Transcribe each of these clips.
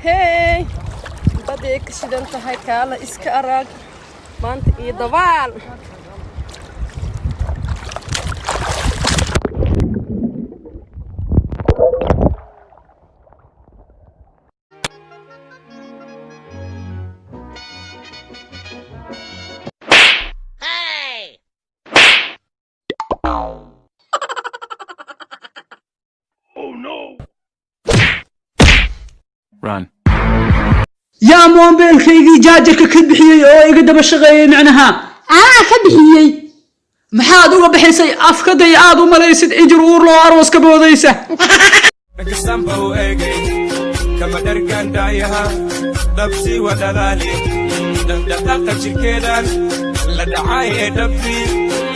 Hey, baday ka shidan tahay. Kaala iska arag maanta iyo dabaal. Run. Yaa moombeelkaygii jaajarka ka bixiyey oo iga daba shaqeeyey micnaha? Anaa ka bixiyey. Maxaad uga bixisay? Afkaday aad u malaysid injir uur loo aroos ka boodaysa. Dhagisanba u eegay, kama dhargaan daayaha, dhabsi wa dhalaali, dhaqdhaqaaqa jirkeedan la dhacay ee dhabti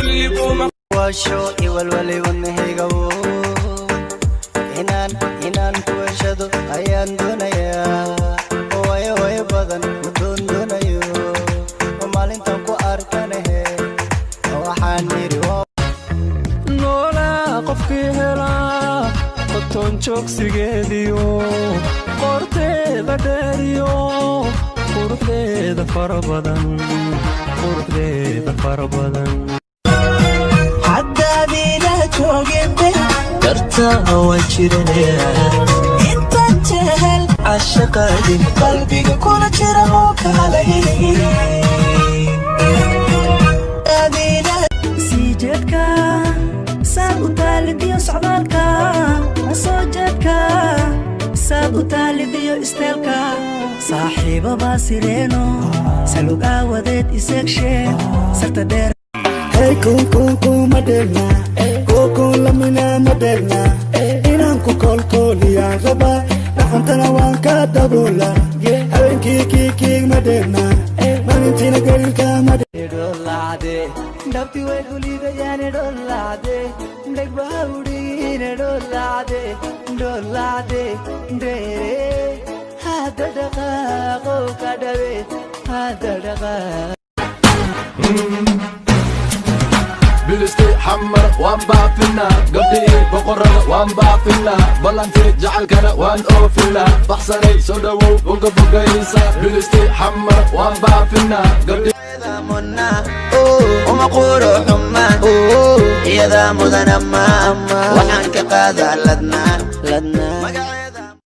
liguma. Washo iwalwalay wadnahaygawo, inaan ku heshado ayaan doonayaa. Wayo wayo badan ma doon doonayo, maalintan ku arkanahe waxaan yidhi. Noolaa qofkii helaa qotoon joogsigeediyo, qorteeda dheeriyo, quruxdeeda fara badan, quruxdeeda fara badan. Haddaadiila jooginte dartaa waan jiranaya, intaan jehel cashaqaadin qalbiga kula jira oo kala. Sii jeedka saad u taalidiyo, socdaalka soo jeedka saad u taalidiyo, isteelka saaxiibabaa sireeno salug aawadeed iseegshee sarta dheer. Hey, kun ma dheelna, kun lamina ma dheelna, inaan ku koolkooliyaan rabaa, dhaqantana waan ka daboola. Habeenkii kiikiig ma dheelna, maalintiina gariirka ma. Dholacde dhabti way kuliidayaan, dholacde dhegbaha udhigiine, dholacde dholacde dheere, hadda dhaqaaqo ka dhawe, hadda dhaqaaq. Bilisti Xamar waan baafinaa, gabdhihii boqorada waan baafinaa, ballantii jecelkana waan oofinaa. Baxsanay, soo dhowow, boga bogaysa. Bilisti Xamar waan baafinaa gabdhi. Uma quro xuma, iyada mudana ma waxaan ka qaadaa ladnaan.